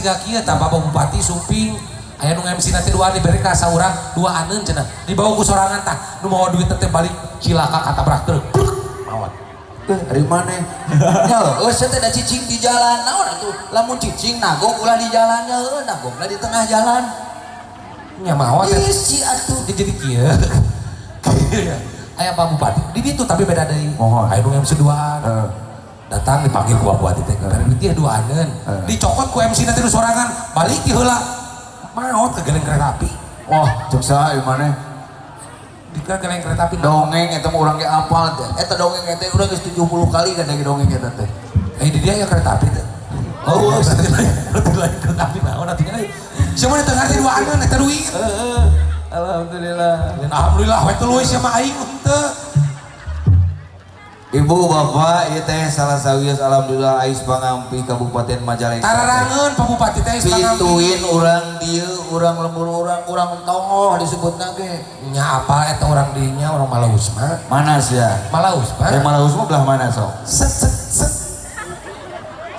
siga kieu tah Bapak Bupati sumping aya nu MC nanti dua diberi ka saurang dua aneun cenah dibawa ku sorangan tah nu mawa duit teh balik cilaka katabrak truk maot. Ari maneh nya heueuh teh da cicing di jalan naon atuh lamun cicing nagog ulah di jalan nya heueuh nagogna di tengah jalan nya maot teh isi atuh jadi kieu. Aya Pak Bupati di ditu tapi beda deui. Mohon. Aya nu MC duaan. Datang dipanggil ku Bupati teh. Bari duit dia duaaneun. Dicokot ku MC nanti nu sorangan balik di heula. Maot kegeleng kereta api. Wah, cek saha ieu maneh? Dikegeleng kereta api. Dongeng eta mah urang ge apal teh. Eta dongeng eta urang geus 70 kali kan dongeng eta teh. Eh di dia ya kereta api teh. Oh, berarti lain kereta api naon atuh nya. Siapa di tengah teh duaaneun eta duit. Alhamdulillah. Dan alhamdulillah we tuluy sia mah aing henteu. Ibu bapak ieu teh salah sawios alhamdulillah Ais Pangampi Kabupaten Majalengka. Tararangeun Pak Bupati teh Ais Pangampi. Pituin urang dieu, urang lembur urang, urang tongoh disebutna ge. Nya apa eta urang dinya urang Malaus mah. Mana sia? Malaus mah. Eh Malaus mah belah mana sok? Set set set.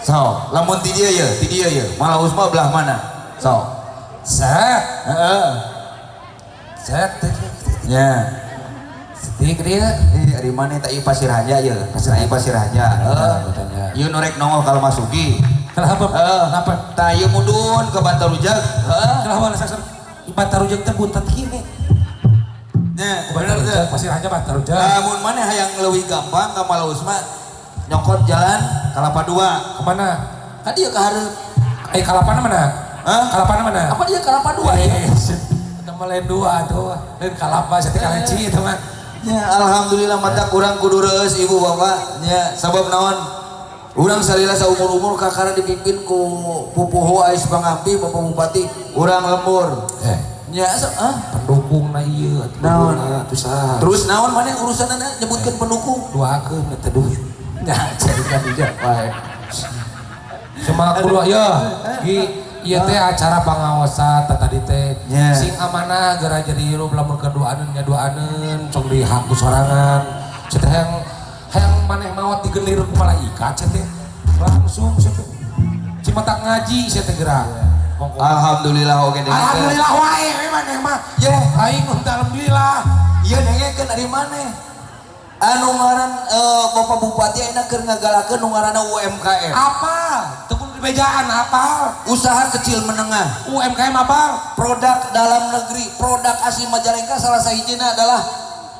Sok, lamun ti dieu ye, ti dieu ye. Malaus mah belah mana? Sok. Set. Heeh. Set. Nya. Setik dia. Eh ari maneh teh ieu Pasir Haja ye, Pasir Haja Pasir Haja. Heeh. Ieu nu rek nongol kalau Masuki. Kenapa? Heeh. Kenapa? Tah ieu mundun ke Bantarujeg. Heeh. Kenapa saksa? Bantarujeg teh buntet kini. Nya, bener teh. Pasir Haja Bantarujeg. Lamun maneh hayang leuwih gampang ka Malaus mah nyokot jalan Kalapa 2. Kemana? Ka dieu ka hareup. Eh Kalapana mana? Hah? Kalapana mana? Apa dia Kalapa 2 ya? Eta mah lain dua tuh. Lain kalapa sati kaleci itu mah. Ya, alhamdulillah mata kurang kudu reueus ibu bapak. Nya, sabab naon? Urang salila saumur-umur kakara dipimpin ku pupuhu Ais Pangampi Bapak Bupati urang lembur. Eh, Nya, so, ah? Pendukung na ieu Naon? atuh saha? Terus naon maneh urusanna nyebutkeun pendukung? Doakeun eta duit. Nya cari kan dia wae. Cuma kudu ya, gi ieu teh acara pangaosan teh tadi teh. Nya. Sing amanah geura jadi hirup lamun keduaaneun nya duaaneun cong di ku sorangan. Sia teh hayang hayang maneh maot digendir ku malaikat sia teh. Langsung sia teh. Cuma tak ngaji sia teh geura. Alhamdulillah oge dengekeun. Alhamdulillah wae we maneh mah. Ye, Aing teh alhamdulillah. ieu dengekeun ari maneh. Anu ngaran Bapak Bupati ayeuna keur ngagalakeun nu ngaranna UMKM. Apa? Teu kudu dibejaan apa? Usaha kecil menengah. UMKM apa? Produk dalam negeri, produk asli Majalengka salah sahijina adalah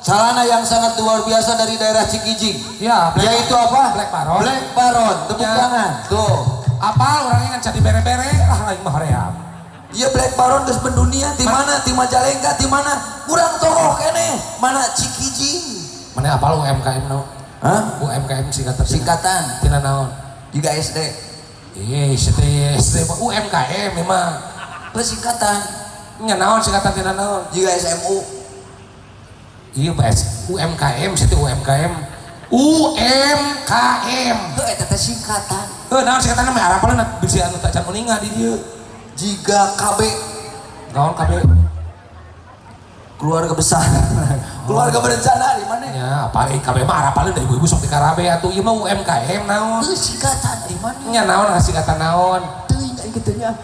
sarana yang sangat luar biasa dari daerah Cikijing. Ya, Black, Yaitu apa? Black Baron. Black Baron. Tepuk Ya. tangan. Tuh. Apal orangnya kan jadi bere-bere lah lain mah hoream. Iya Black Baron geus mendunia di mana? Di Majalengka, di mana? Kurang tokoh keneh. Mana Cikijing? Mana apal UMKM no? Hah? UMKM singkatan. Singkatan. Tina naon? Juga SD. Iya, SD, SD UMKM memang. Persingkatan. Nya naon singkatan tina naon? Juga SMU. Iya, BS UMKM, situ UMKM. UMKM. Heuh eta teh singkatan. Heuh, naon singkatan mah arapalna bisi anu tak can uninga di dieu. Jiga KB Naon KB? Keluarga besar. Keluarga berencana di mana? Ya, apa KB mah arapalna da ibu-ibu sok di karabe atuh ieu mah UMKM naon? Heuh singkatan di mana? Nya naon singkatan naon? Teuing aing kitu nya.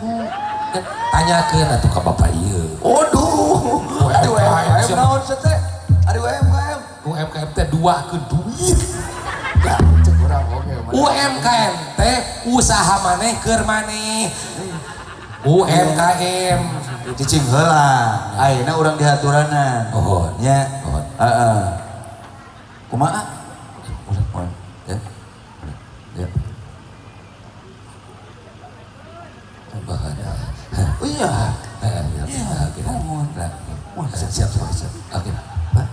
Tanyakeun atuh ka bapak ieu. Waduh. Ari UMKM naon teh? Ari UMKM. UMKM teh dua ke duit. Ya, cek urang oge. UMKM teh usaha maneh keur maneh. UMKM. Cicing heula. Ayeuna urang dihaturanan. Oh. Nya. Oh. Heeh. Kumaha? Ulah, ya. Ya. Oh iya. Wah, siap, siap, siap. Oke. Pak,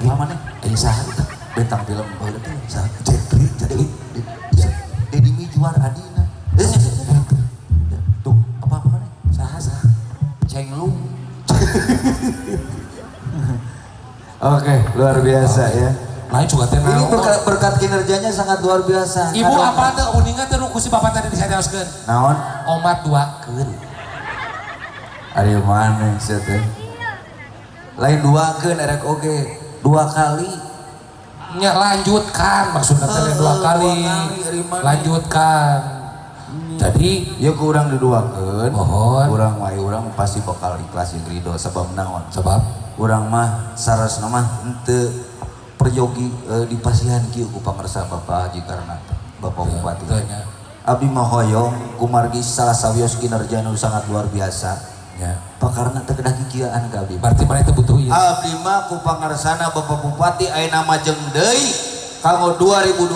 eh mana? Ayo saha itu? Bintang film baheula teh. Saha? Jet Li, Jet Li. Deddy Mizwar adina. Tuh, apa apa mana? Saha, saha. Cenglung. Oke, luar biasa ya. Lain juga teh Ini naon. berkat kinerjanya sangat luar biasa. Ibu apa teh uninga teh nu ku si bapak tadi disadioskeun? Naon? Omat duakeun. Ari maneh sia teh. Lain duakeun erek oge, dua kali. Nya lanjutkan maksudna teh dua Heeh, kali. dua kali, ari maneh. Lanjutkan. Jadi Ya ku urang diduakeun. Mohon. Urang wae urang pasti bakal ikhlas jeung ridho sabab naon? Sebab Urang mah sarasna mah henteu peryogi dipasihan kieu ku pangersa Bapak Haji Karnata, Bapak Bupati. Teu nya. Abdi mah hoyong kumargi salah sawios kinerja nu sangat luar biasa. Ya. Pak Karna teu kedah kikieuan ka abdi. Berarti mana itu butuh ieu. Abdi mah ku pangersana Bapak Bupati ayeuna majeng deui kanggo 2024,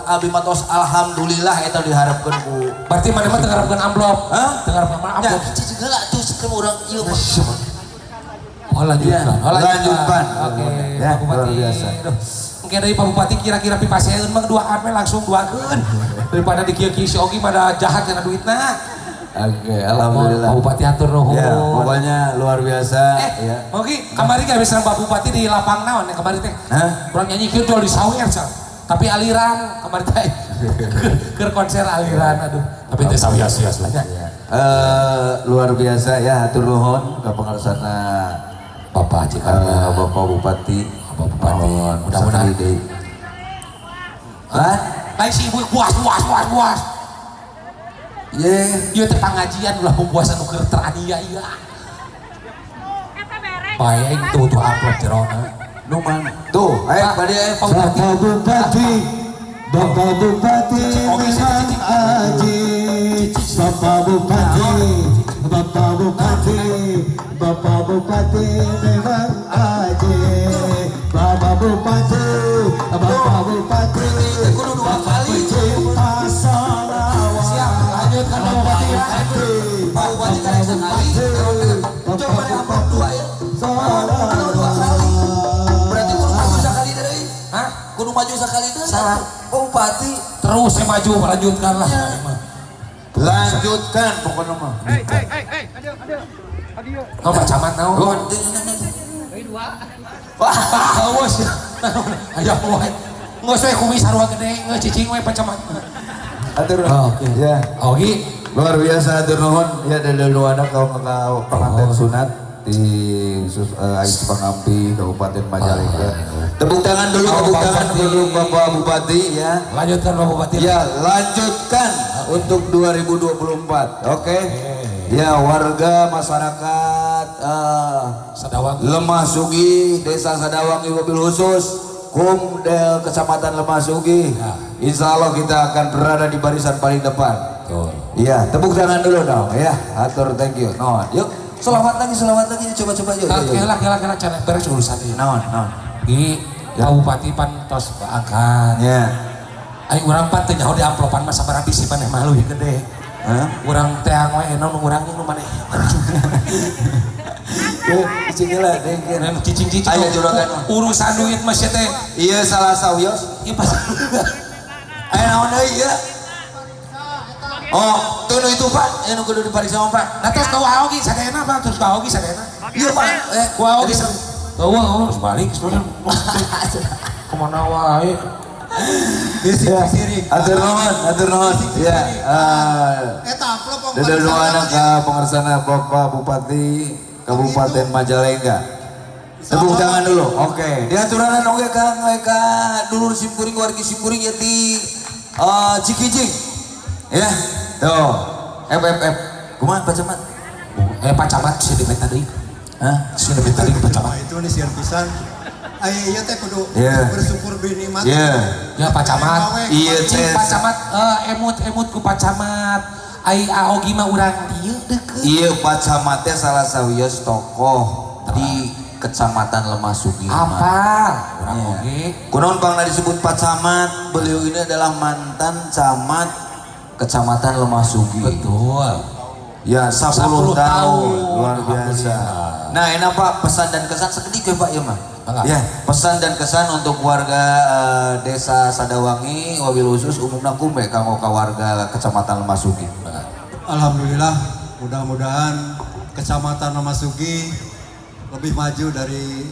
abdi mah tos alhamdulillah eta diharapkeun ku Berarti mana mah teu ngarepkeun amplop. Hah? Teu ngarepkeun Ya, amplop. Cicing heula tuh sekem urang ieu mah. Oh, lanjutkan. Iya, Oh, lanjutkan. Oke, Ya, Pak Bupati. luar biasa. Aduh, mungkin dari Pak Bupati kira-kira pipaseun mah duaan we langsung duakeun. Daripada dikieu-kieu si Ogi pada jahat karena duitna. Oke, alhamdulillah. Pak Bupati hatur nuhun. Ya, pokoknya luar biasa Eh, ya. Ogi, kamari gak bisa Pak Bupati di lapang naon ya kamari teh. Hah? Kurang nyanyi kieu jual di sawer cal. Tapi aliran kamari teh. Keur konser aliran, aduh. Tapi teh sawios-wios lah nya. Ya. Luar biasa ya, hatur nuhun ka pangersana Bapak Haji Karna. Bapak Bupati. Bapak Bupati. Mohon Mudah-mudahan. sakali deui. Hah? Lain si ibu puas puas puas puas. Ye. Ieu teh pangajian ulah puasa nu keur teraniaya. Bae aing tuh tuh amplop jerona. Nu mana? Tuh, ayo bade ayo Pak Bupati. Bapak Bupati, Bapak Bupati memang aji. Bapak Bupati, Bapak Bupati, Bapak Bupati memang aji. Bapak Bupati, Bapak Bupati, Kudu dua kali. Pecinta salawat. Siap, lanjutkan Pak Bupati ya. Pak Bupati kan sekali. Coba bade amplop dua ya. Kudu dua kali. Berarti kudu maju sekali deui. Hah? Kudu maju sekali deui. Salah. Pak Bupati. Terus saya maju, lanjutkan lah. Lanjutkan pokoknya mah. Oh, Pak Camat naon? Oh, Wah, awas. Ayo wae. Geus we kumis sarua gede, geus cicing we Pak Camat. Atur. Oh, oke. Ya. Ogi, Luar biasa, hatur nuhun ya dari luana kau kau pengantin sunat di Ais Pangampi Kabupaten Majalengka. Tepuk tangan dulu, Oh, tepuk Pak tangan Bupati. dulu Bapak Bupati ya. Lanjutkan Pak Bupati. Ya, lanjutkan untuk 2024. Oke. Ya, warga masyarakat Sadawang. Lemah Sugi, Desa Sadawangi wabil khusus, Kum de Kecamatan Lemah Sugi. Ya. Insya Allah kita akan berada di barisan paling depan. Betul. Iya, tepuk tangan dulu dong. Ya, atur thank you. No, yuk, selawat lagi, coba-coba yuk. Yuk, yuk. Kela kela kela cara beres urusan ieu. Naon, naon. Di Pak Bupati pan tos angkat. Ya. Aing urang pan teu nyaho di amplopan mah sabaraha bisi maneh mah leuwih gede. Hah? Urang teang we naon urang nu maneh. Yuk, sini lah, thank you. Cicing-cicing. Ayo, juragan. Urusan duit mah sia teh. Iya, salah sawios. Ieu pas. Ayo naon deui ya. Oh, tuh nu itu Pak, nu kudu dipariksa sama Pak. Nah terus kau aogi sadayana Pak, terus kau aogi sadayana. Iya Pak. Eh, Ku aogi sadayana. Kau oh, balik sebenarnya. Kemana wae? Ya, atur nuhun, atur nuhun. Ya, Eta amplop ong dadah doana ka pangersana Bapak Bupati Kabupaten Majalengka. Tepuk tangan dulu. Oke. Diaturanan oge Kang ka dulur simkuring wargi simkuring ya ti Cikijing. Ya. Tuh. F F F. Kumaha Pak Camat? Eh Pak Camat sih diminta deui. Hah? Sih diminta deui Pak Camat. Nah, itu nih sian pisan. Ayo ieu teh kudu Iya. bersyukur binikmat. Iya. Ya Pak Camat. Iya Cing teh. Pak Camat emut-emut ku Pak Camat. Ai aogi mah urang dieu deukeut. Iya Pak Camat teh salah sawios tokoh di Kecamatan Lemah Sugih. Apa? Urang Iya. oge. Kunaon pangna disebut Pak Camat? Beliau ini adalah mantan camat Kecamatan Lemah Sugih. Betul. Ya, 10, 10 tahun. tahun. Luar biasa. Alhamdulillah. Nah, enak Pak, pesan dan kesan sekedik ya Pak ya mah. Mangga. Ya, pesan dan kesan untuk warga Desa Sadawangi wabil khusus umumna kumbe kanggo ka warga Kecamatan Lemah Sugih. Alhamdulillah, mudah-mudahan Kecamatan Lemah Sugih lebih maju dari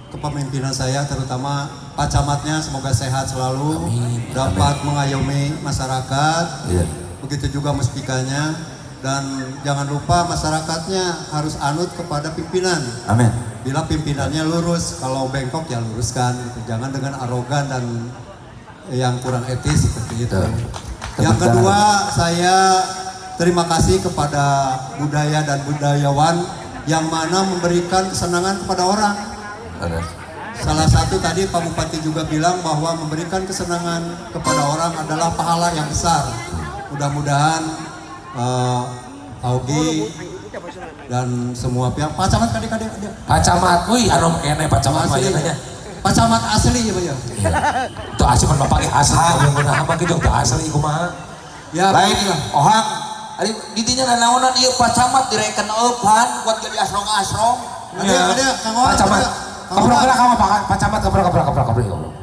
kepemimpinan saya, terutama Pak Camatnya semoga sehat selalu, Amin. dapat mengayomi masyarakat, Iya. begitu juga muspikanya, dan jangan lupa masyarakatnya harus anut kepada pimpinan. Amin. Bila pimpinannya lurus, kalau bengkok ya luruskan, gitu. Jangan dengan arogan dan yang kurang etis seperti itu. Betul. Yang kedua, saya terima kasih kepada budaya dan budayawan yang mana memberikan kesenangan kepada orang. Salah satu tadi Pak Bupati juga bilang bahwa memberikan kesenangan kepada orang adalah pahala yang besar. Mudah-mudahan Augie dan semua pihak. Pak Camat kade kade kade. Pak Camat, wih anu kene Pak Camat mah Asli. nya. Pak Camat asli ya, Pak ya. Itu asli mah bapak ge asli kumaha mah kitu teu asli kumaha. Ya, Lain begitulah. ohang. Ari didinya nanaonan ieu Pak Camat direken eupan kuat jadi asrong-asrong. Ada, ada, Kang Oang, Pak Camat. ada. Kang Kaprok Oang. lah kamu Pak Camat, kaprok kaprok kaprok kaprok.